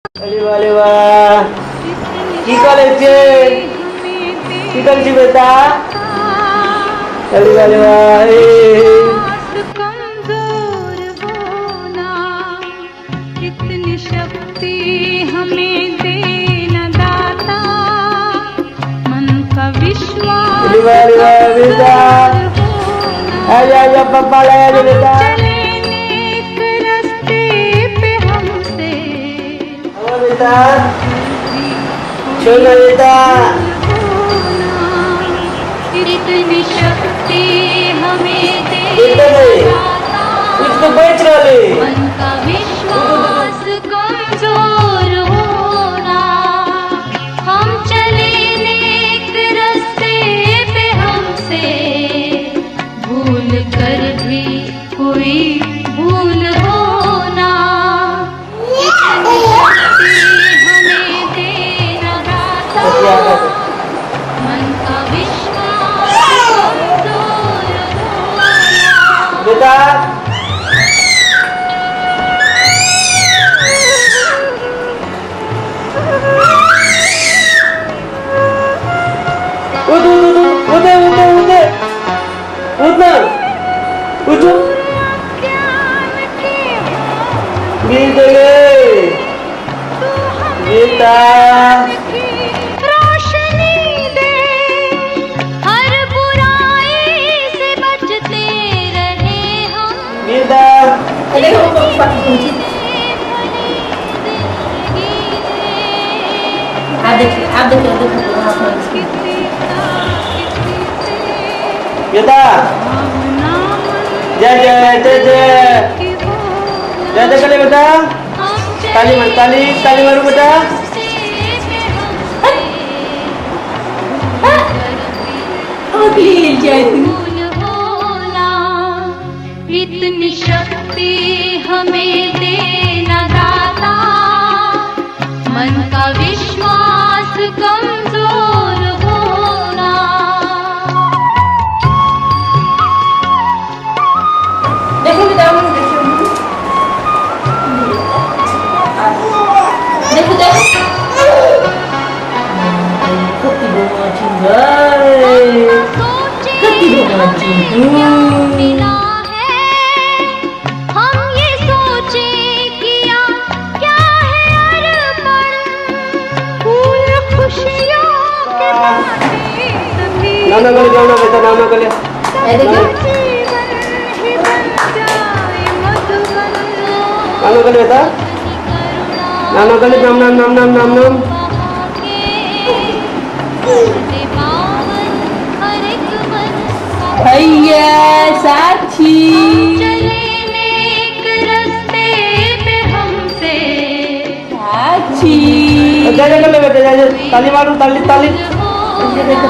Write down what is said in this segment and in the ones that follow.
अरे वाह अरे वाह, की करै छियै? की करै छी बेटा? अरे वाह अरे वाह, कमजोर होना, इतनी शक्ति हमें देना दाता, मन का विश्वास अरे वाह अरे वाह बेटा, आजा आजा पप्पा लाया दे बेटा। चले नेक रास्ते पे हमसे आओ बेटा, छोड़ बेटा। इतनी शक्ति हमें बेटा दे रे, दाता, इसको बेच रहे। मन का विश्वास कमजोर होना, हम चले नेक रास्ते पे हमसे भूल कर भी कोई भूल होना, इतनी शक्ति हमें देना दाता, मन का विश्वास कमजोर होना। बेटा उठ उठ उठ उठ उठ उठ उठ ना, उठो। गिर गए बेटा। रोशनी दे, हर बुराई से बचते रहे हम। बेटा आप देखिए, आप देखिए, देखो बेटा, जय जय जय जय जय जय करे बेटा। ताली मार, ताली ताली मारो बेटा। इतनी शक्ति हमें देना दाता, मन का विश्वास कमजोर होना। देखो बेटा, देखो देखो देखो कति सोचे कति रोमांची। क्या मिला है, हम ये सोचे किया क्या है अर्पण, फूल खुशियों के बाटे सभी, नाना करे जाओ ना बेटा, नाना करे। देखो जीवन ही बन जाए मधुबन। नाना करे बेटा, नाना करे, नाम नाम नाम नाम नाम नाम। भैया साक्षी चले नेक रास्ते पे हमसे साक्षी। जय जय कर ले बेटा, जय जय, ताली मारो, ताली ताली। देखो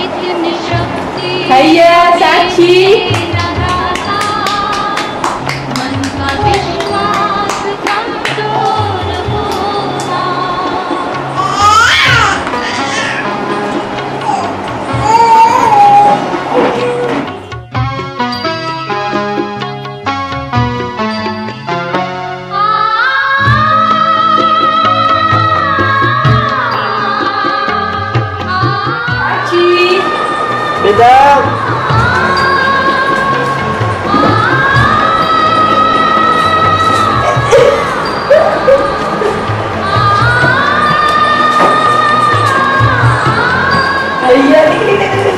इतनी शक्ति भैया साक्षी। मन का विश्वास कमजोर होना। साक्षी बेटा भैया निकली निकली।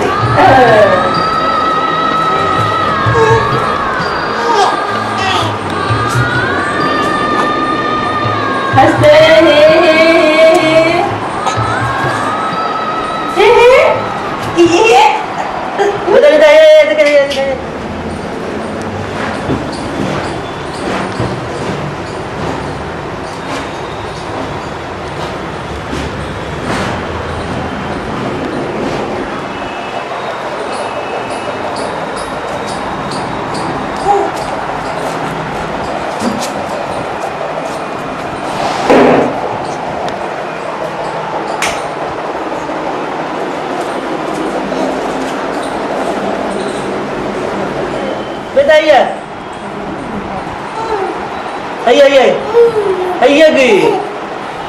हंसते हे हे हे हे हे। बेटा बेटा ये ये करे ये करे।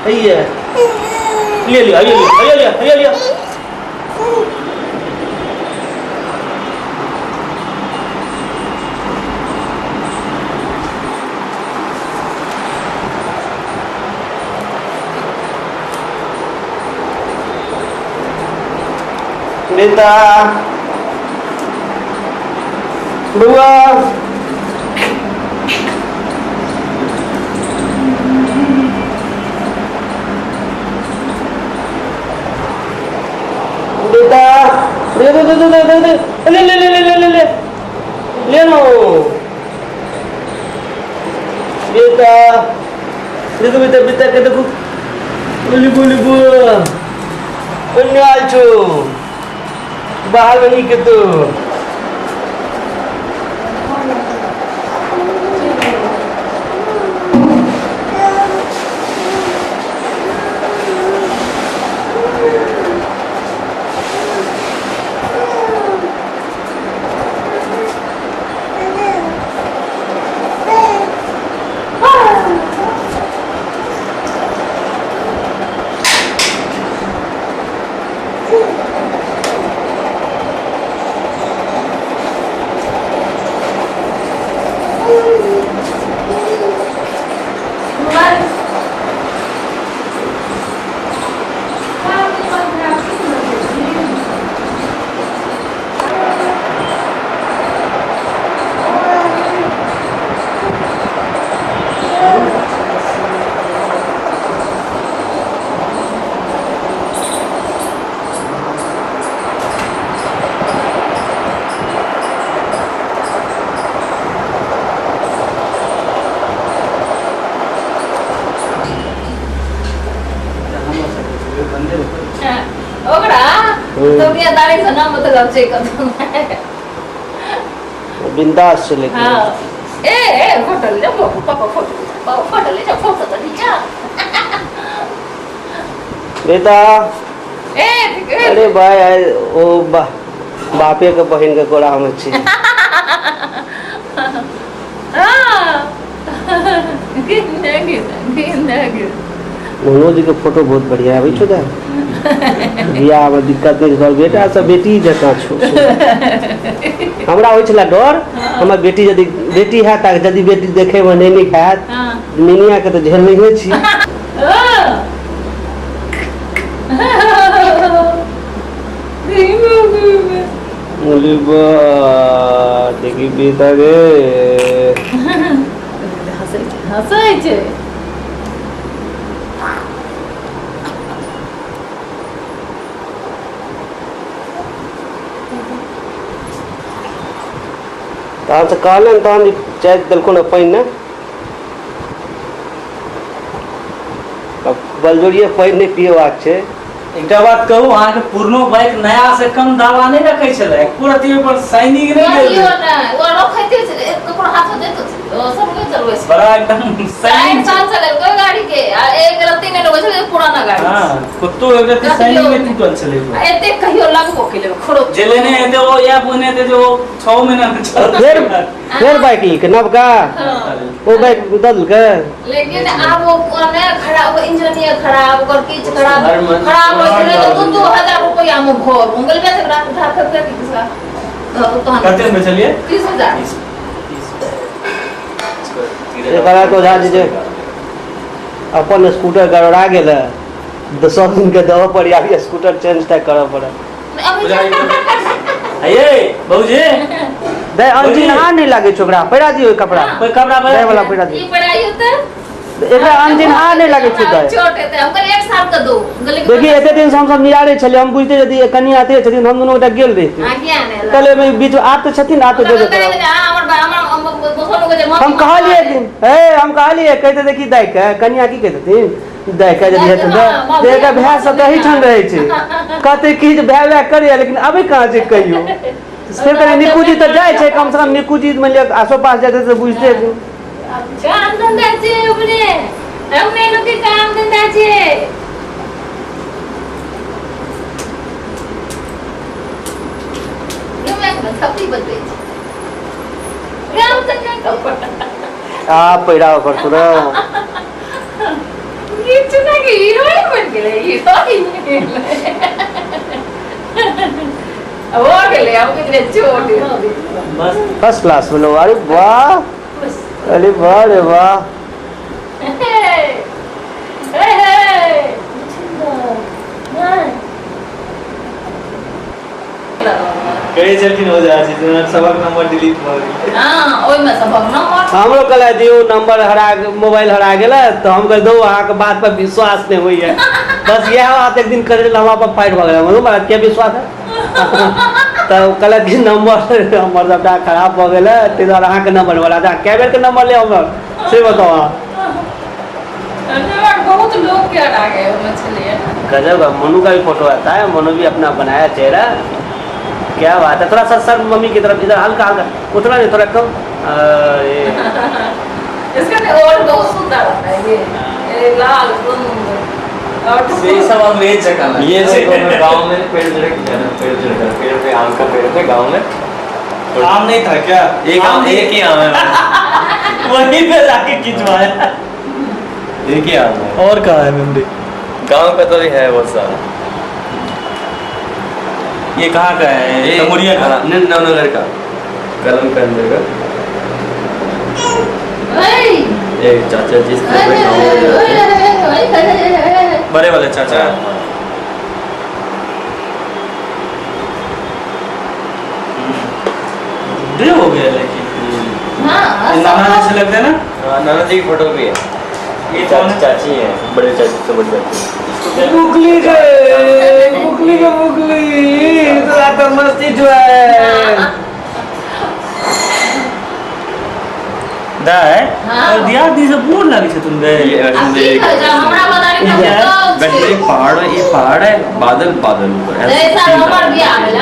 हैया ले लिया, ले लिया, ले लिया, ले लिया। बेटा बुआ बेटा दे दे दे दे दे दे ले ले ले ले ले ले ले लो बेटा देखो बेटा बेटा के देखो बोली बोली बुआ अन्य आल छो बाहर में नहीं के तो ओकरा दुनियादारी से ना मतलब छै कतौ। बिंदास छै लेकिन। हाँ ए ए फोटो ले जाओ, पापा फोटो, पापा फोटो ले जाओ, फोटो तो खींचा बेटा। ए अरे भाई ओ बापे के बहिन के कोरा में छी। हां गिन गिन गिन गिन। मनोज के फोटो बहुत बढ़िया आबै छौ। दा बियाह में दिक्कत नहीं छौ, बेटा सब बेटी जकाँ छौ। हमरा होइ छला डर, हमर बेटी यदि बेटी हैत आ यदि बेटी देखै में नहि नीक हैत, मिनिया के तऽ झेलनहिये छी। बोली बा देखी बेटा रे हँसै छै, हँसै छै। तहन से कहलनि तहन चाय देलखुन हँ पानि ने, बलजोरिये पानि नहि पियबाक छै। एकटा बात कहू, अहाँके पुरनो बाइक नया से कम दावा नहि रखै छलै, एको रत्ती ओहि पर शाइनिंग नहि कहियो गेल। नहि, ओ रखैते छलै, ककरो हाथो दैतो छलै, ओ सब के चलबै छलै। बड़ा एकदम 60 शाइनिंग। साल चलेलकै गाड़ी के आ एक रत्ती नहि लगै छलै, पुराना गाड़ी। हाँ, कतो एक रत्ती शाइनिंग नहि टूटल छलै ओहि पर। आ एते कहियो लगबो केलै खरो जे लेने हेतै ओ इएह बुझने हेतै जे ओ 6 महीना मे चलल। फेर फेर बाइक लेलकै नवका, ओ बाइक दऽ देलकै। लेकिन आब ओ नया खराब, इंजन खराब, ओकर किछु खराब खराब होइ छलै तऽ 2-2 हजार रुपैआ मे भर उंगल बेच एकरा उठा फेंक फेंक के तहन। कते मे बेचलियै? 30,000। एकरा तो ओझा जी जे अपन स्कूटर गड़बड़ा गेल है तऽ सब दिन के देबऽ पड़ी, अभी स्कूटर चेंज तक करऽ पड़त। ये बाबूजी दे अनचिन्हार नहि लागै छै ओकरा, पहिरा दियौ कपड़ा। कोई कपड़ा दे वाला पहिरा ई दियौ। पढ़ाई होतै। एकरा अनचिन्हार नहि लागै छै दाइ। चोट हेतै, हम कहलियै एक साल के दो। देखी एते दिन से हमसब नियारे छलियै, हम बुझते यदि कनिया एते छथिन हम दुनू गोटा गेल रहितियै। आज्ञा नहि। कहलियै ओहिमे बीच आब तऽ छथिन, आब तऽ देबे करब। हम कहलियै एक दिन हे, हम कहलियै कहिते देखी दाइ के कनिया की कहितथिन दाइ के यदि हेतै तऽ जे एकर भाय सब तऽ एहिठाम रहै छै, कहतै की जे भाय भाय करैया लेकिन अबै कहाँ छै कहियो। फेर कहलियै निकू जी तऽ जाइ छै, कम से कम निकू जी मानि लिअ आसो पास जाइ छै तऽ बुझते हेथिन। काम धंधा छै ओकरे, हमने लोग के काम धंधा छै। थप्पी बजबै छै रामचंद्र। आ पहिराव पड़तौ ने। गेलै, ई रहि गेलै। हो गेलै, आब कितने चोट। बस फर्स्ट क्लास में लोग। अरे वाह, अरे वाह रे वाह। हे हे कहै छलखिन हो जाइ छै जेना सबक नंबर डिलीट भऽ गेल। हाँ, ओहिमे सबक नंबर। हमरो कहले दियौ नंबर हरा, मोबाइल हरा गेलै तऽ हम कह दौ अहाँके बात पर विश्वास नहि होइए। बस इएह बात एक दिन करे हमरा पर फाइट भऽ गेलै। मधु महाराज के विश्वास है तऽ कहलक कि नंबर हमर सबटा खराब भऽ गेलै, ताहि दुआरे अहाँके नंबर वाला अहाँ कए बेरके नंबर ले हमर से बताउ अहाँ। बहुत लोग के हरा गए ओहिमे छलैए। गजब है, मोनू का भी फोटो आता है, मोनू भी अपना बनाया चेहरा, क्या बात है। थोड़ा सा सर मम्मी की तरफ इधर हल्का हल्का, उतना नहीं थोड़ा कम। अरे इसका तो और बहुत सुंदर आता है ये लाल सुंदर और से सब अंग्रेज जकाँ लागै ये छै। सब तो गांव में पेड़ चढ़ के जाना, पेड़ चढ़ कर, पेड़ पे आम का पेड़ थे गांव में। आम नहीं था क्या? एक आम, एक ही आम है, वहीं पे जाके खिंचवाया। एक ही आम है। और कहाँ है मेमोरी? गांव का तो भी है बहुत सारा। ये कहाँ का है? ये तमुरिया का? हाँ, नहीं, नवनगर का, कलम का अंदर का। एक चाचा जी से गाँव में रहते हैं। बड़े वाले चाचा। बूढ़े हो गए लेकिन। हाँ, नाना जैसे लगते हैं ना? हाँ, नाना जी की फोटो भी है। ये कौन है? चाची है, बड़े चाची से बड़ी चाची। मुगली गए, मुगली गए, मुगली थोड़ा तो मस्ती जो है। दाय हाँ। और दिया दी से बूढ़ लगे छै तुम गए। ये आ की कहै छै, हमरा बता के वैसे एक पहाड़ है, ये पहाड़ है, बादल बादल ऊपर जै ऐसे साल सीन हमर था। बियाह भेलै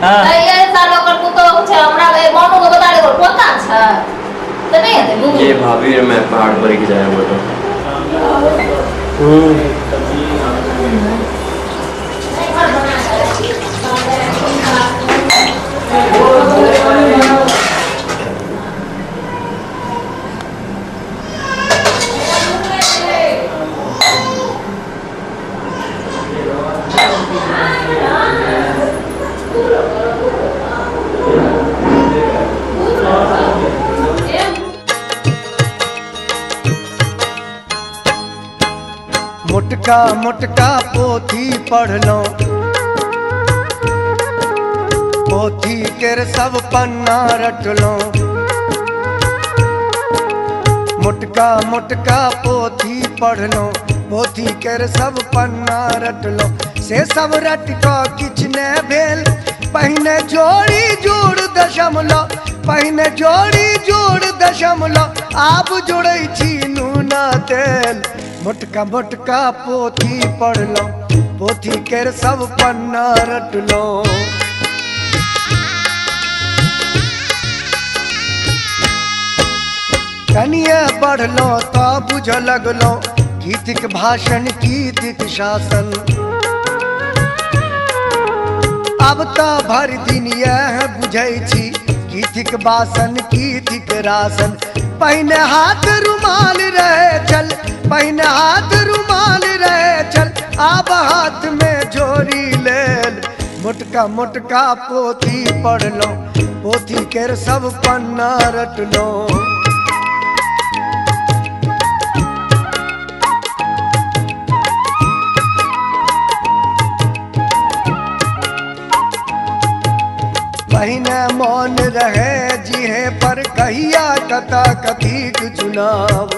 हाँ। तऽ एहि साल ओकर पुतोहु छै, हमरा ए मोनू के बता दे ओकर पोता छै तऽ नहि हेतै बूढ़। ये भाभी और मैं पहाड़ पर ही जाया हुआ था। मोटका मोटका पोथी पढ़लहुँ, पोथी केर सब पन्ना रटलहुँ। मोटका मोटका पोथी पढ़लहुँ, पोथी केर सब पन्ना रटलहुँ। से सब रट कऽ किछु नहि भेल, पहिने जोड़ी जोड़ दशमलव, पहिने जोड़ी जोड़ दशमलव, आब जोड़ै छी नूना तेल। मोटका मोटका पोथी पढ़लहुँ, पोथी केर सब पन्ना रटलहुँ। कनिए बढ़लहुँ तऽ बुझऽ लगलहुँ की थिक भाषण की थिक शासन। आब तऽ भरि दिन इएह बुझै छी की थिक बासन की थिक रासन। पहिने हाथ रुमाल रहै छल, पहिने हाथ रुमाल रहै छल, आब हाथ में झोरी लेल। मोटका मोटका पोथी पढ़लहुँ, पोथी केर सब पन्ना रटलहुँ। पहिने मोन रहे जिहे पर कहिया कता कथीक चुनाव,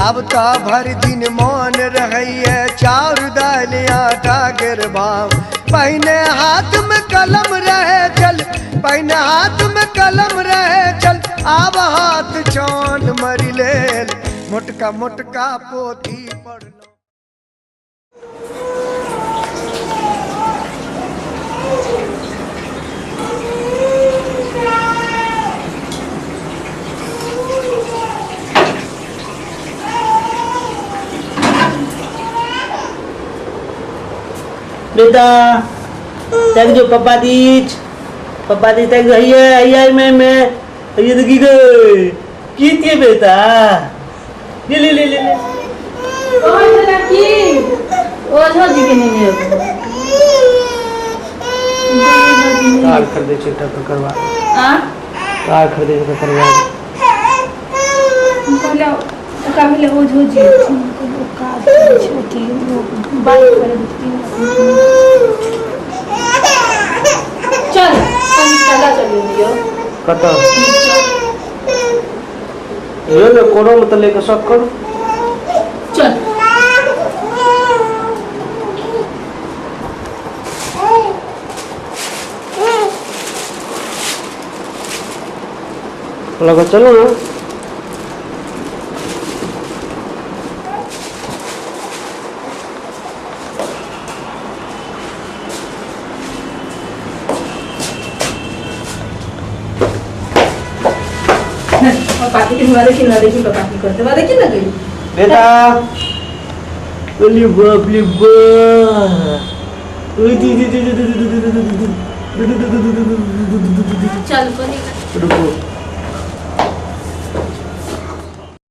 अब तऽ भरि दिन मोन रहैए चाउर दालि आटा केर भाव। पहिने हाथ में कलम रहे छल, पहिने हाथ में कलम रहे छल, आब हाथ चान मरि लेल। मोटका मोटका पोथी पढ़लहुँ। बेटा तक जो पप्पा दीच, पप्पा दी तक जो हैया हैया मैं ये तो की गई की थी बेटा, ले ले ले ले ले। ओझो जी के नेने अबै। कार खरीदै छै एकटा तकर बाद। आ कार खरीदै छै तकर बाद। कहले ओकरा भेलै ओझो जी अथिन, ओ काज करै छै अथी ओ बाइक करै छथिन। चल कनि चला चलियौ दियौ। कतऽ यो ने कोनो मे तऽ लेके शक करू। चल लऽ कऽ चलू ने। पापा के हुआ देखी ना, देखी पापा की करते हुआ देखी ना गई। बेटा अरे बाप रे बाप। ओए दी दी दी दी दी दी दी दी दी दी दी दी दी दी दी दी। चल कनि। रुको।